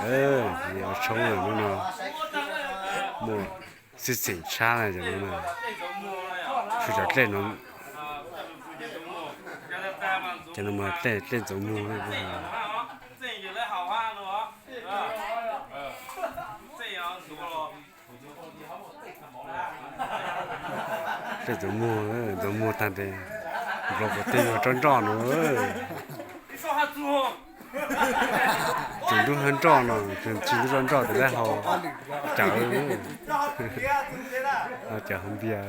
Ov tshoob no muaj xwm txheej tshab na cov no na. Tsuas cov dlej no, cov no dlej ntxuav muag. Dlej ntxuav muag, ntxuav muag tag ntes, nplua qhov twg yuav rov nroj no. Tseem nrub hab nroj no, tsis nrub zoj nroj tes lawv hau cawv, cawv hauv npias.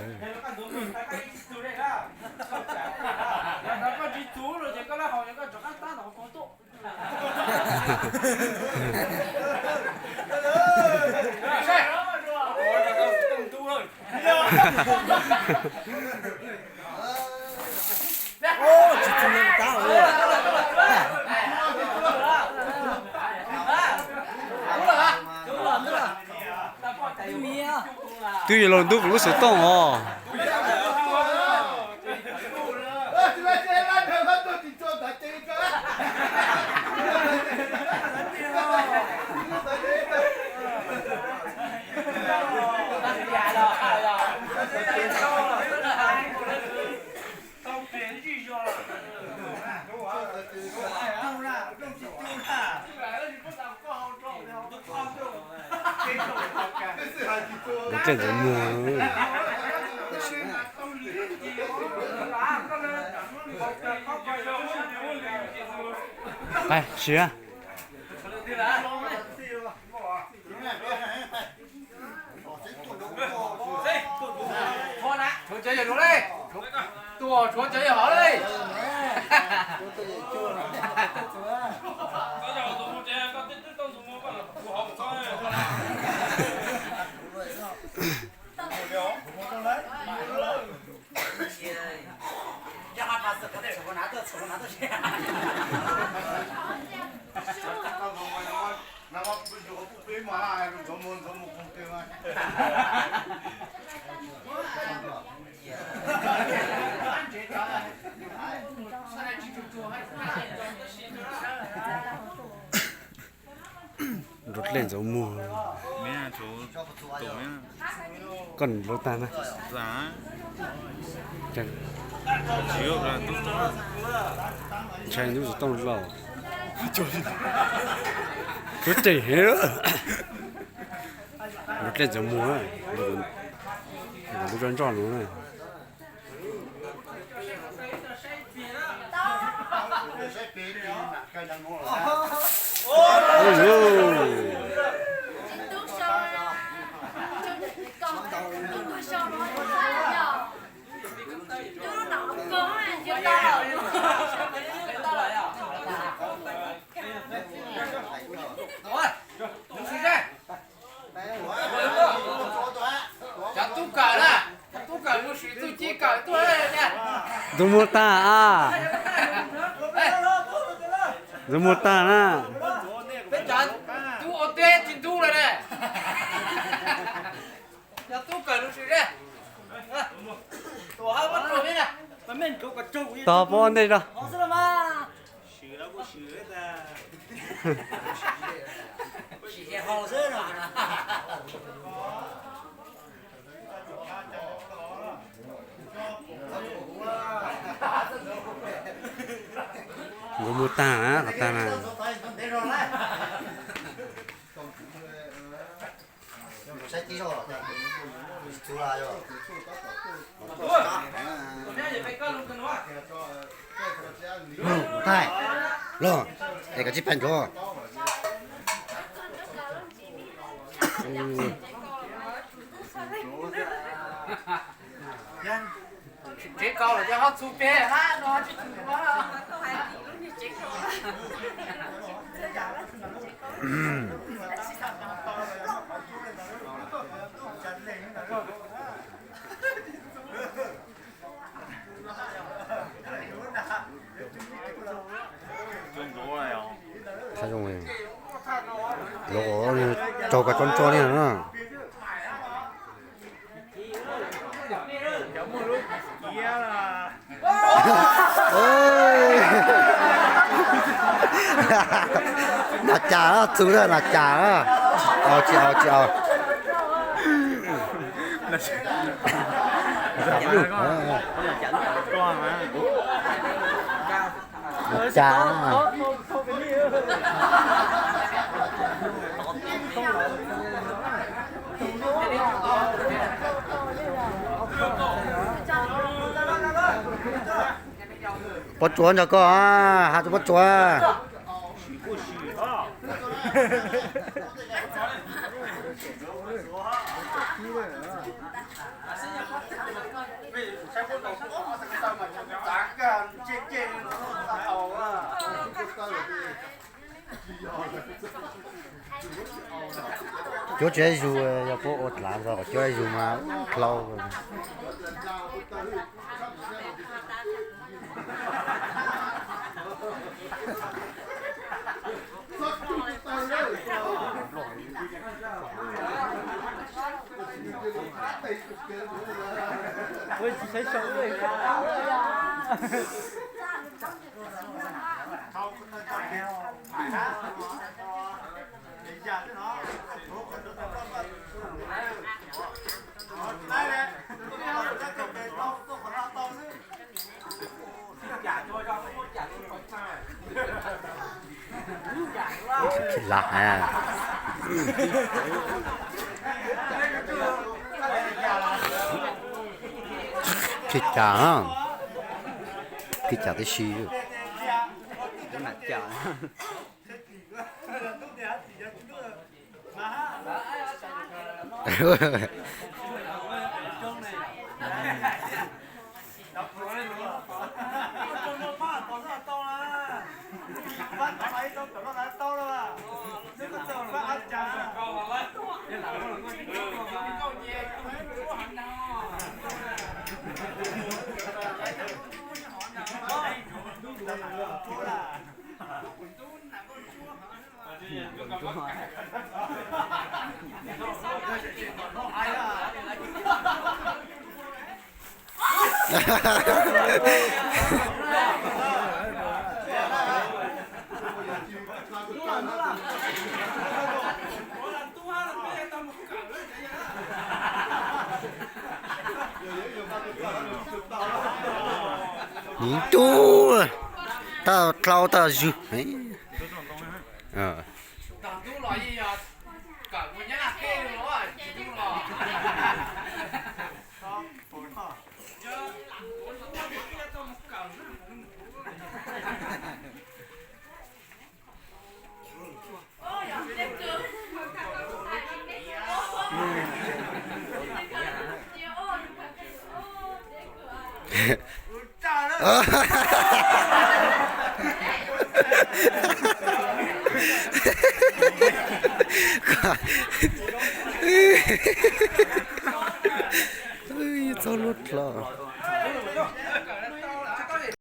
Twb yuav luag ntub kuv lub xov tooj os. Dlej ntxuav muag. Qab siab. Tshuav cov yawg hov li. Nrov dlej ntxuav muag. Koj lub tag na. Ntshai ntub xov tooj lauj. Tsuav tseem heev. Nrov dlej ntxuav muag, nrov zoj nroj no na. Cov tub kawm na, tub kawm mus sim txuj ci kawm tuaj. Ntxuav muag tag a. Ntxuav muag tag na. Peb cov tub ua teb tsis ntub lawm ne. Cov tub kawm mus sim ze. Tog pab ntej rau. Ntxuav muag tag na, qhov tag na. Thaij los es koj tsis pab ntsuav. Tsev kau los yog ho txhua peb hab no tsis tshua. Thab zoo, los raug koj tso ntso li na. Nas cas txug na, nas cas na. Tsis au, tsis au, tsis au. Nas cas. Pob tsuas nrog koj, has tus pob tsuas. Cuab tsis ib zug, yog puab ua dlav tso, kom cuab ib zug mas dlau. Khib lam, khib cas, khib cas tib si. Nws tub, tau dlau tau zug. Txhob luaj dlau.